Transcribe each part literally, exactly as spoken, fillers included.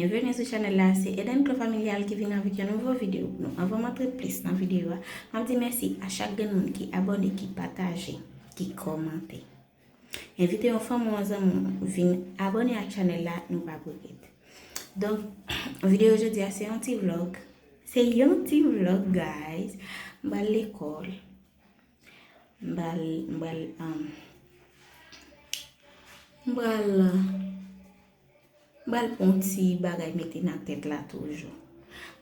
Byenveni sou chanèl la, se Eden Clou Familial ki vin avèk yon nouvo videyo pou nou. Anvan m antre plis nan videyo a, m ap di mèsi a chak grenn moun ki abòne, ki pataje, ki kòmante. Envite yon fanmi w, yon zanmi w vin abòne ak chanèl la, nou p ap regrèt. Donk, videyo jodi a se yon ti vlog. Se yon ti vlog, guys. M pral lekòl. M pral, m pral, um, m pral, m pral pran yon ti bagay mete nan tèt la toujou.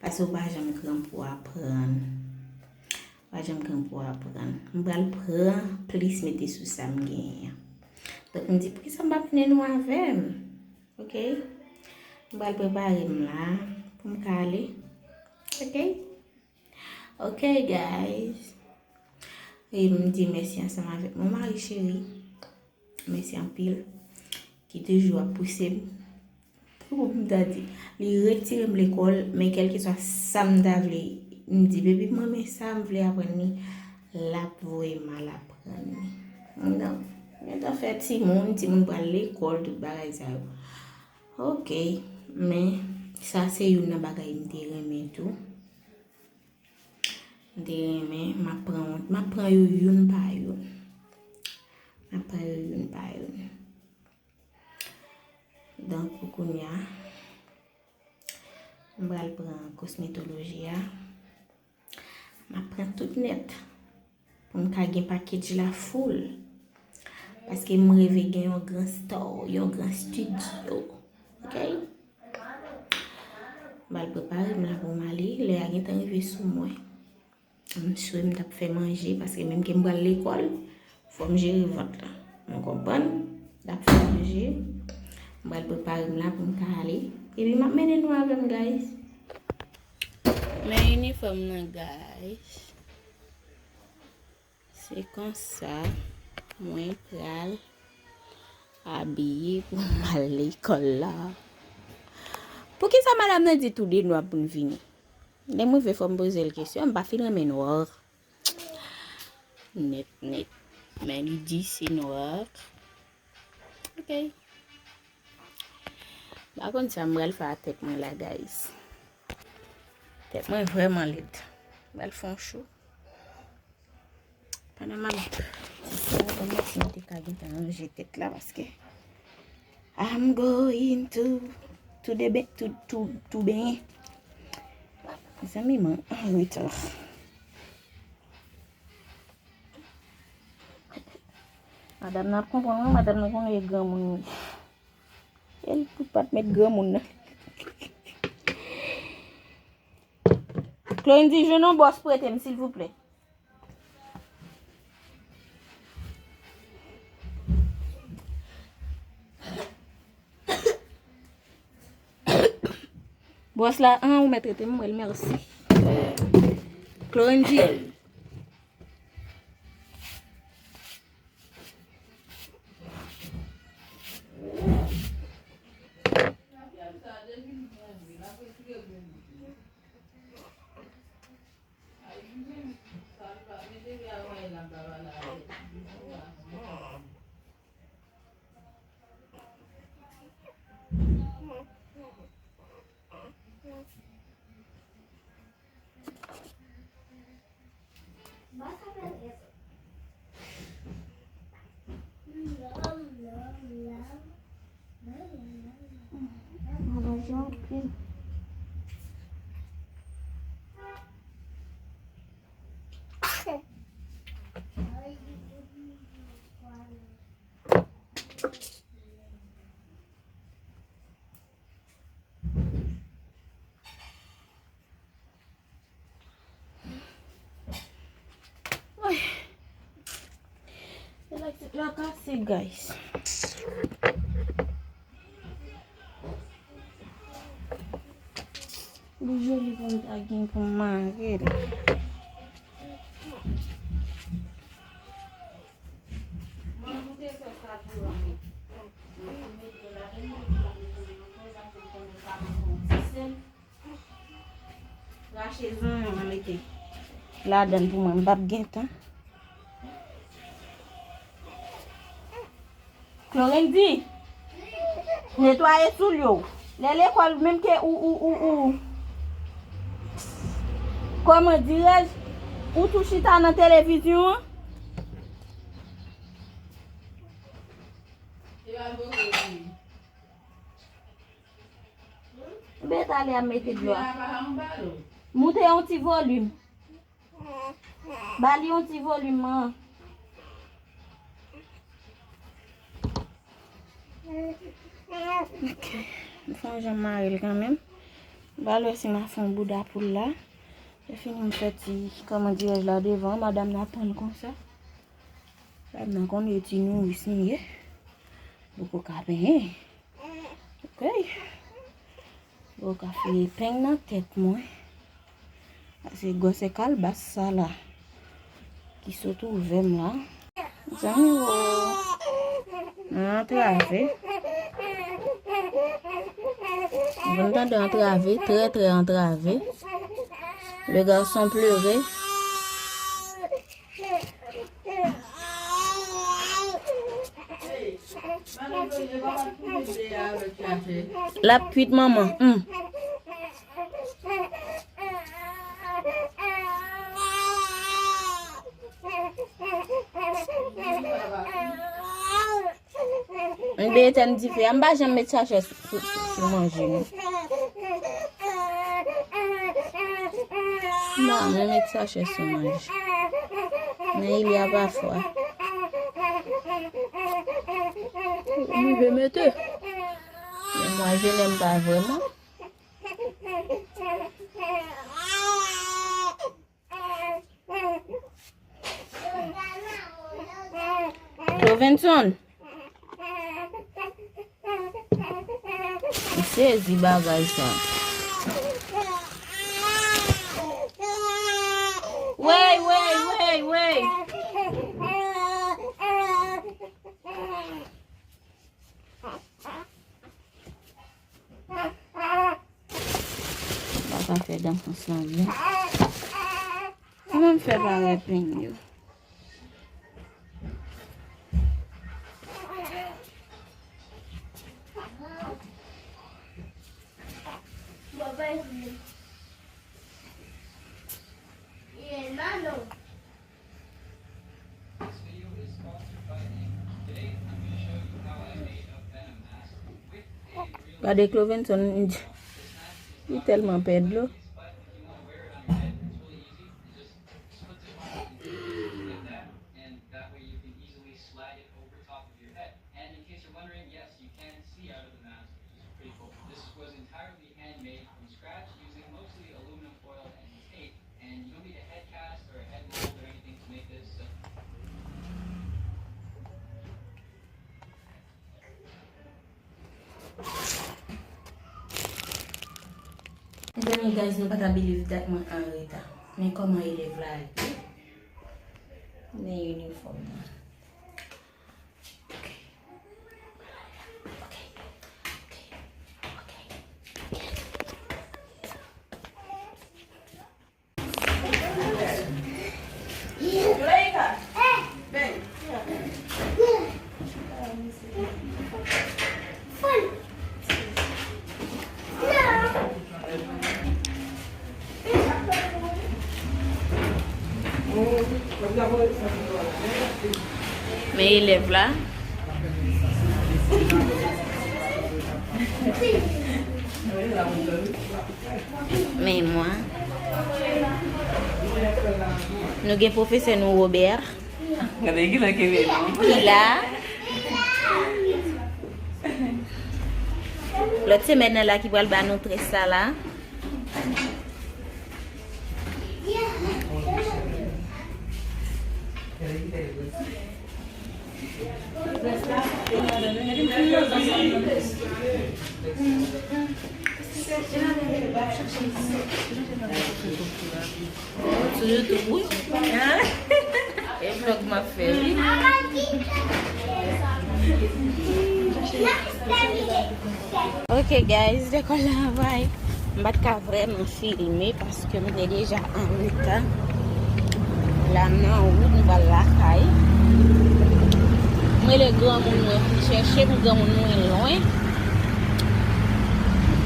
Paske w pa janm gran pou aprann. W pa janm gran pou aprann. M pral pran plis mete sou sa m genyen an. Donk, m di, poukisa m pa mennen nou avè m? Ok? M pral prepare m la pou m ka ale. Ok? Ok, guys. E m di mèsi ansanm avèk mon mari cheri. Mèsi anpil. Ki toujou ap pouse m. Pou m ta di, li retire m lekòl, men kèlkeswa sa m ta vle, m di, baby, mwen, men sa m vle aprann li, l ap voye m al aprann li. Donk, gentan fè timoun, timoun pral lekòl, tout bagay sa yo. Ok, men sa se youn nan bagay m te renmen tou. M te renmen, m ap pran, m ap pran yo youn pa youn. M ap pran yo youn pa youn. Donk, pou kounye a, m pral pran kosmetoloji a. M ap pran tout nèt. Pou m ka gen package la full. Paske m reve gen yon gran store, yon gran studio. Ok? M pral prepare m la pou m ale. Lè a gentan rive sou mwen. M swe m t ap fè manje, paske menm ke m pral lekòl, fò m jere vant la. Nou konprann? M t ap fè manje. M pral prepare m la pou m ka ale. Epi m ap mennen nou avè m, guys. Men inifòm nan, guys. Se konsa mwen pral abiye pou m al lekòl la. Poukisa madanm nan di toude nwa pou n vini? Lè m rive, fò m poze l kesyon, m pa fin renmen nwa. Nèt, nèt. Men li di se nwa. Ok. M pa konn sa m pral fè a tèt mwen la, guys. Tèt mwen vrèman lèd. M pral fè yon cho. Pandan m ap di sa, kòman si m te ka gentan ranje tèt la, paske I'm going to, to the ba-, to, to, to benyen. Mezanmi, mwen an reta. Madanm nan ap konprann, wi, madanm nan konnen e granmoun wi. E l pou pa t met granmoun nan. Clorindy, jwenn yon bòs prete m, silvouplè. Bòs la, an, ou mèt rete m, mwen, mèsi. Clorindy. Ay. Elektrik la kase, guys. Li joli pou m ta gen pou m mare l. Rache zonyon an mete ladann pou mwen, m p ap gen tan. Clorindy, netwaye soulye w. Lè lekòl, menm ke ou, ou, ou, ou, kòman dirèj, ou tou chita nan televizyon an. Beta li ap mete dlo a. Moute yon ti volim. Ba li yon ti volim, man. Ok. M fè yon jan mare l kanmenm. M pral wè si m a fè yon bouda pou l la. Lè fini m fè ti, kòman dirèj la devan, madanm nan ap tann konsa. Madanm nan konnen ti nouris m ye. Poko ka penyen. Ok. Poko ka fè epeng nan tèt mwen. Se gwosè kalbas sa la ki sot ouvè m la. Zanmi wo, nou antrave. Vin tande antrave, trè, trè antrave. Le garçon pleure. L ap kwit, manman. Hmm. M byen etèn dife a, m pa janm met sachè sou, sou, sou, sou manje, non. Non, mwen met sachè sou manje. Men il y a parfois. M rive mete. Men mwen, je n'aime pas vraiment. Clovenson. M sezi bagay sa. Wey, wey, wey, wey. M pa ka fè dans ansanm, non. Mwen menm fè parèy peny yo. Gade Clovenson, li tèlman pè dlo. Mezanmi, guys, nou pa ta believe that mwen an reta. Men kòman elèv la ye? Men inifòm nan. Ok. Ok. Ok. Ok. Men elèv la. Men mwen. Nou gen pwofesè nou Robert. Gade ki la ke vin non. Ki la. Lòt semèn nan la ki pral ba nou trè sa la. Sou YouTube, wi. E vlog m ap fè, wi. Ok, guys, lekòl la anvayi. M pa t ka vrèman filme paske m te deja an reta. La m nan wout, m pral lakay. M rele granmoun mwen vin chèche m, granmoun mwen lwen.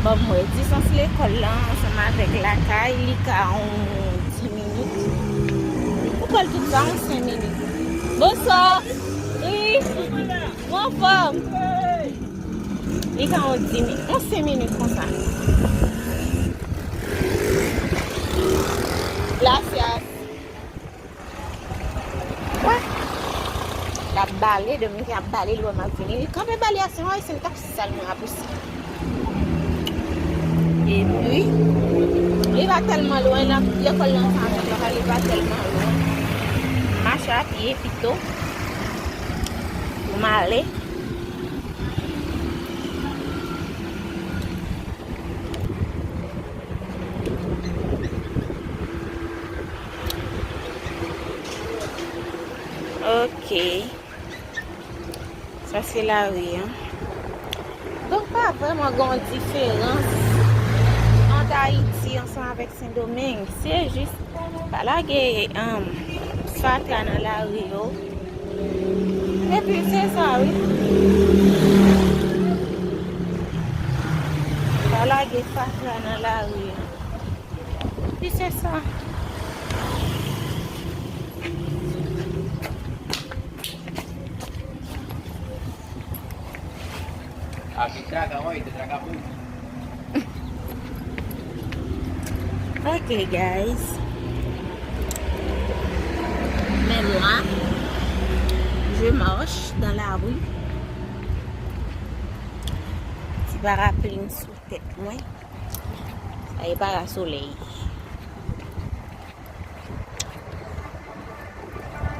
Ban m wè, distans lekòl la ansanm avèk lakay, li ka yon dis minit. Pou kòl tout sa, yon senk minit. Bonswa. Wi. Mwen anfòm. Li ka yon dis minit, yon senk minit konsa. Gracias. Wè. L ap bale, Domiken ap bale, li wè m ap vini. Li kanpe bale a, se yon Ayisyen, li t ap sal mwen a pouse. Epi, li pa tèlman lwen, nan lekòl lan sa, li pa tèlman lwen. M mache a pye pito pou m ale. Ok. Sa se lari an. Donk, pa vrèman gen yon diferans ant Ayiti ansanm avèk Sendomeng. Se jis pa lage, um, fatra nan lari yo. Epi se sa, wi. Pa lage fatra nan lari yo. Epi se sa. Ok, guys. Mais moi, je marche dans la rue. Ti parapli m sou tèt mwen. Sa e parasolèy.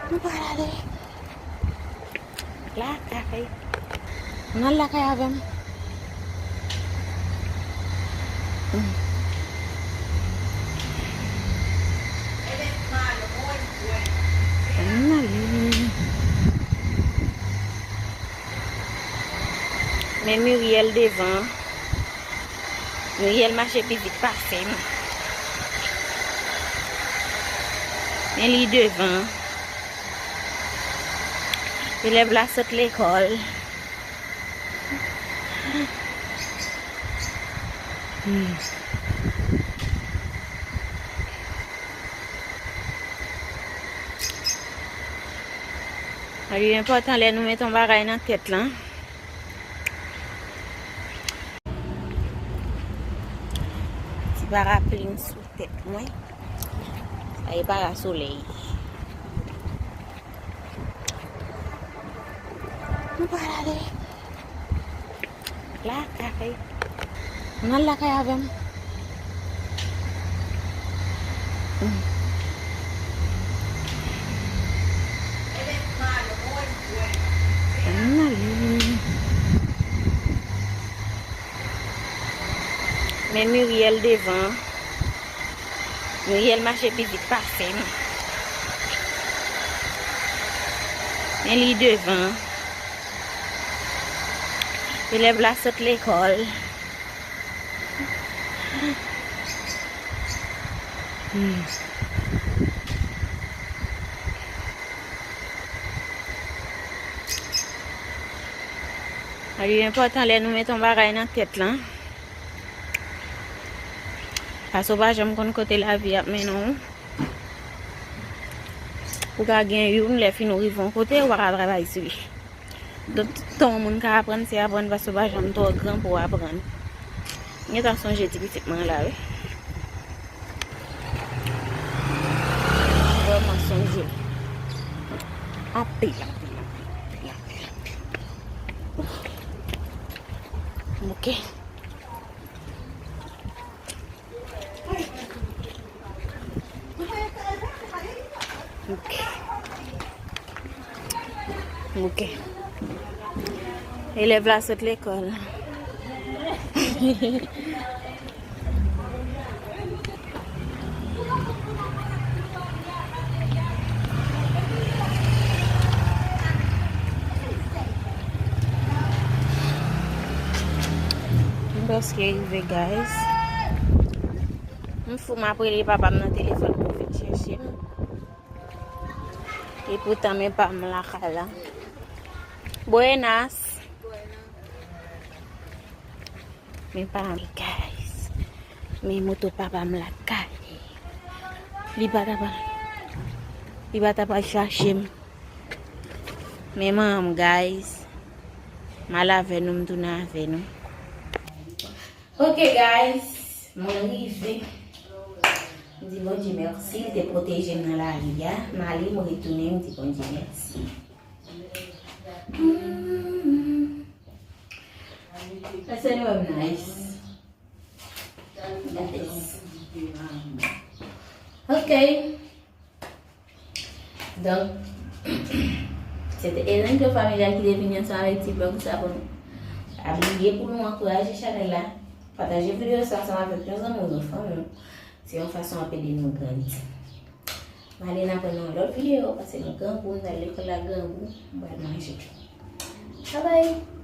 Nou pral ale lakay. Ann al lakay avè m. Hmm. Ann ale. Men Muriel devan. Muriel mache pi vit pase m. Men li devan. Elèv la sot lekòl. Hmm. Li enpòtan lè nou met yon bagay nan tèt lan. Ti parapli m sou tèt mwen. Sa e parasolèy. Nou pral ale lakay. Ann al lakay avè m. Hmm. Ann ale. Men Muriel devan. Muriel mache pi vit pase m. Men li devan. Elèv la sot lekòl. Hmm. Li enpòtan lè nou met yon bagay nan tèt lan. Paske w pa janm konn kote lavi ap mennen w. Ou ka gen youn, lè fini w rive yon kote, ou pa ka travay sou li. Donk, tan yon moun ka aprann, se aprann paske w pa janm twò gran pou w aprann. M gentan sonje ti pitit mwen la, wi. Vrèman sonje. Anpil, anpil, anpil, anpil, anpil, anpil. Ok. Ok. Ok. Elèv la sot lekòl. M prèske rive, guys. M fou, m ap rele papa m nan telefòn pou vin chèche m. Epoutan, men pa m lakay la. Buenas. Men pa m, guys. Men moto papa m lakay. Li pa ta pral, li pa ta pral chache m. Men manman m, guys. M al avè nou, m tounen avè nou. Ok, guys. Mwen rive. M di Bondye mèsi, li te pwoteje m nan lari a. M ale, m retounen, m di Bondye mèsi. Mm. Ese nou wè m nice. Nice. Ok. Donk, se te Elenco Familial ki te vini ansanm avèk ti vlog sa pou nou. Pa bliye pou nou ankouraje chanèl la. Pataje videyo sa ansanm avèk yon zanmi w, yon fanmi w. Se yon fason ap ede nou grandi. M ale n aprann nan yon lòt videyo, paske nou grangou, m pral lekòl la grangou, m pral manje. Babay!